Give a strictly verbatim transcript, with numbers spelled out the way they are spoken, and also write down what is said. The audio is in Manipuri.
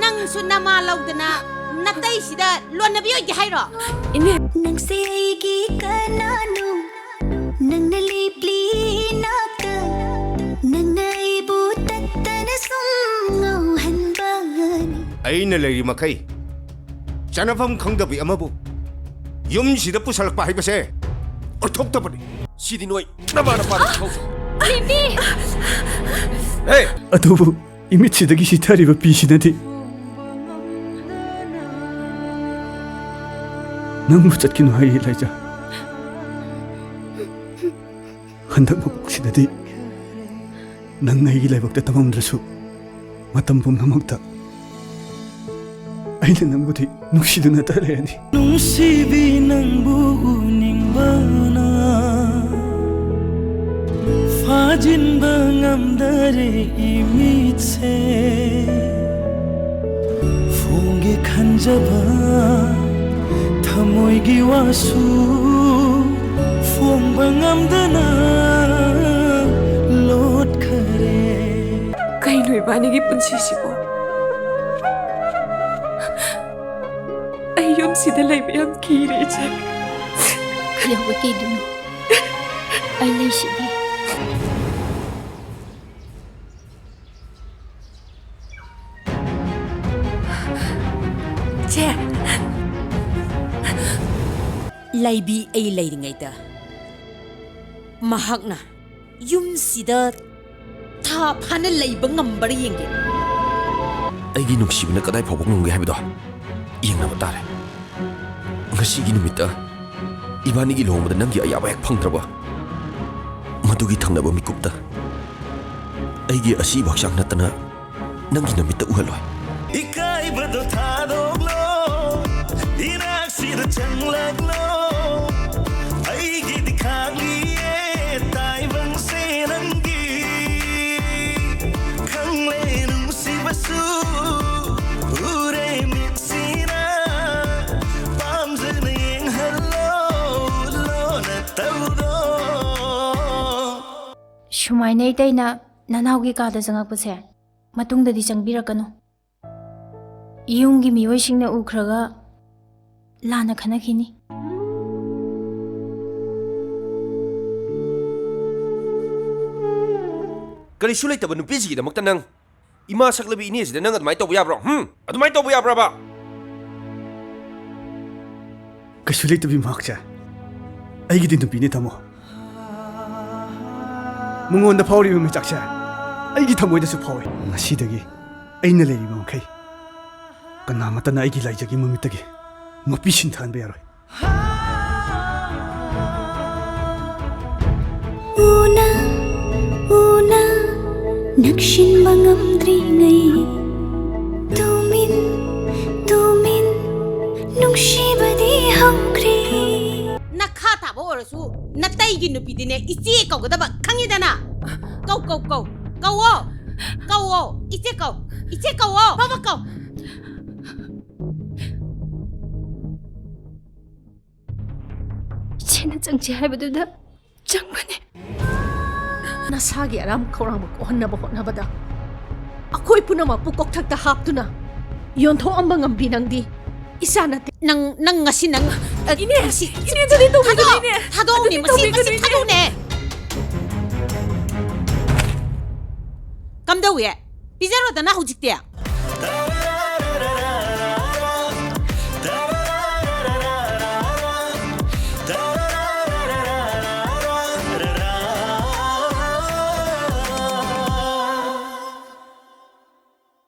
ꯅꯪꯁꯨ ꯅꯃꯥ ꯂꯧꯗꯅ ꯅꯇꯩꯁꯤꯗ ꯂꯣꯟꯅꯕꯤ ꯑꯣꯏꯒꯦ ꯍꯥꯏꯔꯣ? ꯏꯅꯦ꯫ ꯅꯪꯁꯦ ꯑꯩꯒꯤ ꯀꯅꯥꯅꯣ? ꯅꯪꯅ ꯂꯦꯞꯂꯤ ꯏꯅꯥꯛꯇ, ꯅꯪꯅ ꯑꯩꯕꯨ ꯇꯠꯇꯅ ꯁꯨꯝ ꯉꯥꯎꯍꯟꯕꯅꯤ꯫ ꯑꯩꯅ ꯂꯩꯔꯤ ꯃꯈꯩ ꯆꯥꯅꯐꯝ ꯈꯪꯗꯕꯤ ꯑꯃꯕꯨ ꯌꯨꯝꯁꯤꯗ ꯄꯨꯁꯜꯂꯛꯄ ꯍꯥꯏꯕꯁꯦ ꯑꯣꯏꯊꯣꯛꯇꯕꯅꯤ꯫ ꯁꯤꯗꯤ ꯅꯣꯏ ꯅꯃꯥ ꯅꯄꯥꯅ ꯊꯧ꯫ ꯕꯦꯕꯤ! ꯍꯦ! ꯑꯗꯨꯕꯨ ꯏꯃꯤꯠꯁꯤꯗꯒꯤ ꯁꯤꯊꯔꯤꯕ ꯄꯤꯁꯤꯅꯗꯤ ꯅꯪꯕꯨ ꯆꯠꯈꯤꯅꯨ ꯍꯥꯏꯔꯤ, ꯂꯥꯏꯖꯥ꯫ ꯍꯟꯗꯛ ꯃꯄꯣꯛꯁꯤꯗꯗꯤ ꯅꯪ ꯑꯩꯒꯤ ꯂꯥꯏꯕꯛꯇ ꯇꯝꯃꯝꯗ꯭ꯔꯁꯨ, ꯃꯇꯝ ꯄꯨꯝꯅꯃꯛꯇ ꯑꯩꯅ ꯅꯪꯕꯨꯗꯤ ꯅꯨꯡꯁꯤꯗꯨꯅꯇ ꯂꯩꯔꯅꯤ꯫ ꯅꯨꯡꯁꯤꯕꯤ, ꯅꯪꯕꯨ ꯎꯅꯤꯡꯕꯅ ꯐꯥꯖꯤꯟꯕ ꯉꯝꯗꯔꯦ ꯏꯃꯤꯠꯁꯦ꯫ ꯐꯣꯡꯒꯦ ꯈꯟꯖꯕ ꯊꯃꯣꯏꯒꯤ ꯋꯥꯁꯨ ꯐꯣꯡꯕ ꯉꯝꯗꯅ ꯂꯣꯠꯈꯔꯦ꯫ ꯀꯩꯅꯣ ꯏꯕꯥꯅꯤꯒꯤ ꯄꯨꯟꯁꯤꯁꯤꯕꯣ? ꯑꯩ ꯌꯨꯝꯁꯤꯗ ꯂꯩꯕ ꯌꯥꯝ ꯀꯤꯔꯦ, ꯏꯆꯦ꯫ ꯀꯩꯗꯧꯕ ꯀꯤꯗꯣꯏꯅꯣ? ꯑꯩ ꯂꯩꯁꯤꯗꯤ꯫ ꯆꯦ! ꯂꯩꯕꯤ ꯑꯩ ꯂꯩꯔꯤꯉꯩꯗ ꯃꯍꯥꯛꯅ ꯌꯨꯝꯁꯤꯗ ꯊꯥ ꯐꯥꯅ ꯂꯩꯕ ꯉꯝꯕ꯭ꯔꯥ ꯌꯦꯡꯒꯦ꯫ ꯑꯩꯒꯤ ꯅꯨꯡꯁꯤꯕꯅ ꯀꯗꯥꯏ ꯐꯥꯎꯕ ꯉꯝꯒꯦ ꯍꯥꯏꯕꯗꯣ ꯌꯦꯡꯅꯕ ꯇꯥꯔꯦ꯫ ꯉꯁꯤꯒꯤ ꯅꯨꯃꯤꯠꯇ ꯏꯕꯥꯅꯤꯒꯤ ꯂꯨꯍꯣꯡꯕꯗ ꯅꯪꯒꯤ ꯑꯌꯥꯕ ꯍꯦꯛ ꯐꯪꯗ꯭ꯔꯕ, ꯃꯗꯨꯒꯤ ꯊꯪꯅꯕ ꯃꯤꯀꯨꯞꯇ ꯑꯩꯒꯤ ꯑꯁꯤꯕ ꯍꯛꯆꯥꯡ ꯅꯠꯇꯅ ꯅꯪꯒꯤ ꯅꯃꯤꯠꯇ ꯎꯍꯜꯂꯣꯏ꯫ ꯏꯀꯥꯏꯕꯗꯣ ꯊꯥꯗꯣꯛꯂꯣ, ꯏꯅꯥꯛꯁꯤꯗ ꯆꯪꯂꯛꯂꯣ, ꯑꯩꯒꯤꯗꯤ ꯈꯥꯡꯂꯤꯌꯦ ꯇꯥꯏꯕꯪꯁꯦ ꯅꯪꯒꯤ꯫ ꯈꯪꯂꯦ ꯅꯨꯡꯁꯤꯕꯁꯨ ꯎꯔꯦ ꯃꯤꯠꯁꯤꯅ, ꯄꯥꯝꯖꯅ ꯌꯦꯡꯍꯜꯂꯣ ꯂꯣꯟꯅ ꯇꯧꯔꯣ꯫ ꯁꯨꯃꯥꯏꯅ ꯏꯇꯩꯅ ꯅꯅꯥꯎꯒꯤ ꯀꯥꯗ ꯆꯪꯉꯛꯄꯁꯦ ꯃꯇꯨꯡꯗꯗꯤ ꯆꯪꯕꯤꯔꯛꯀꯅꯨ꯫ ꯌꯨꯝꯒꯤ ꯃꯤꯑꯣꯏꯁꯤꯡꯅ ꯎꯈ꯭ꯔꯒ ꯂꯥꯟꯅ ꯈꯟꯅꯈꯤꯅꯤ꯫ ꯀꯔꯤꯁꯨ ꯂꯩꯇꯕ ꯅꯨꯄꯤꯁꯤꯒꯤꯗꯃꯛꯇ ꯅꯪ, ꯏꯃꯥ ꯁꯛꯂꯕꯤ ꯏꯅꯦꯁꯤꯗ ꯅꯪ ꯑꯗꯨꯃꯥꯏꯅ ꯇꯧꯕ ꯌꯥꯕ꯭ꯔꯣ? ꯍꯨꯝ? ꯑꯗꯨꯃꯥꯏꯅ ꯇꯧꯕ ꯌꯥꯕ꯭ꯔꯕ? ꯀꯩꯁꯨ ꯂꯩꯇꯕꯤ ꯃꯍꯥꯛꯁꯦ ꯑꯩꯒꯤꯗꯤ ꯅꯨꯄꯤꯅꯦ, ꯇꯥꯃꯣ꯫ ꯃꯉꯣꯟꯗ ꯐꯥꯎꯔꯤꯕ ꯃꯩꯆꯥꯛꯁꯦ ꯑꯩꯒꯤ ꯊꯃꯣꯏꯗꯁꯨ ꯐꯥꯎꯏ꯫ ꯉꯁꯤꯗꯒꯤ ꯑꯩꯅ ꯂꯩꯔꯤꯕ ꯃꯈꯩ ꯀꯅꯥꯃꯠꯇꯅ ꯑꯩꯒꯤ ꯂꯥꯏꯖꯒꯤ ꯃꯃꯤꯠꯇꯒꯤ ꯃꯄꯤ ꯁꯤꯟꯊꯍꯟꯕ ꯌꯥꯔꯣꯏ꯫ ꯎꯅ ꯎꯅ ꯅꯛꯁꯤꯟꯕ ꯉꯝꯗ꯭ꯔꯤꯉꯩ ꯇꯨꯃꯤꯟ ꯇꯨꯃꯤꯟ ꯅꯨꯡꯁꯤꯕꯗꯤ ꯍꯧꯈ꯭ꯔꯦ꯫ ꯅꯈꯥ ꯇꯥꯕ ꯑꯣꯏꯔꯁꯨ ꯅꯇꯩꯒꯤ ꯅꯨꯄꯤꯗꯤꯅꯦ ꯏꯆꯦ ꯀꯧꯒꯗꯕ, ꯈꯪꯉꯤꯗꯅ? ꯀꯧ, ꯀꯧ, ꯀꯧ꯫ ꯀꯧꯋꯣ꯫ ꯀꯧꯋꯣ꯫ ꯏꯆꯦ ꯀꯧ꯫ ꯏꯆꯦ ꯀꯧꯋꯣ꯫ ꯐꯕ ꯀꯧ꯫ ꯏꯆꯦꯅ ꯆꯪꯁꯦ ꯍꯥꯏꯕꯗꯨꯗ ꯆꯪꯕꯅꯦ꯫ ꯅꯁꯥꯒꯤ ꯑꯔꯥꯝ ꯈꯧꯔꯥꯡꯕ ꯀꯣꯛꯍꯟꯅꯕ ꯍꯣꯠꯅꯕꯗ ꯑꯩꯈꯣꯏ ꯄꯨꯝꯅꯃꯛꯄꯨ ꯀꯣꯛꯊꯛꯇ ꯍꯥꯞꯇꯨꯅ ꯌꯣꯟꯊꯣꯛꯑꯝꯕ ꯉꯝꯕꯤ ꯅꯪꯗꯤ ꯏꯆꯥ ꯅꯠꯇꯦ꯫ ꯅꯪ, ꯅꯪ ꯉꯁꯤ ꯅꯪ, ꯏꯅꯦ, ꯉꯁꯤ ꯏꯅꯦ, ꯑꯗꯨꯗꯤ ꯇꯧꯕꯤꯒꯅꯨ, ꯊꯥꯗꯣꯛꯑꯣ, ꯏꯅꯦ꯫ ꯊꯥꯗꯣꯛꯑꯣꯅꯦ, ꯑꯗꯨꯗꯤ ꯃꯁꯤ, ꯃꯁꯤ ꯇꯧꯕꯤꯒꯅꯨ, ꯏꯅꯦ꯫ ꯊꯥꯗꯣꯛꯑꯣꯅꯦ꯫ ꯀꯝꯗꯧꯏ? ꯄꯤꯖꯔꯣꯗꯅ ꯍꯧꯖꯤꯛꯇꯤ꯫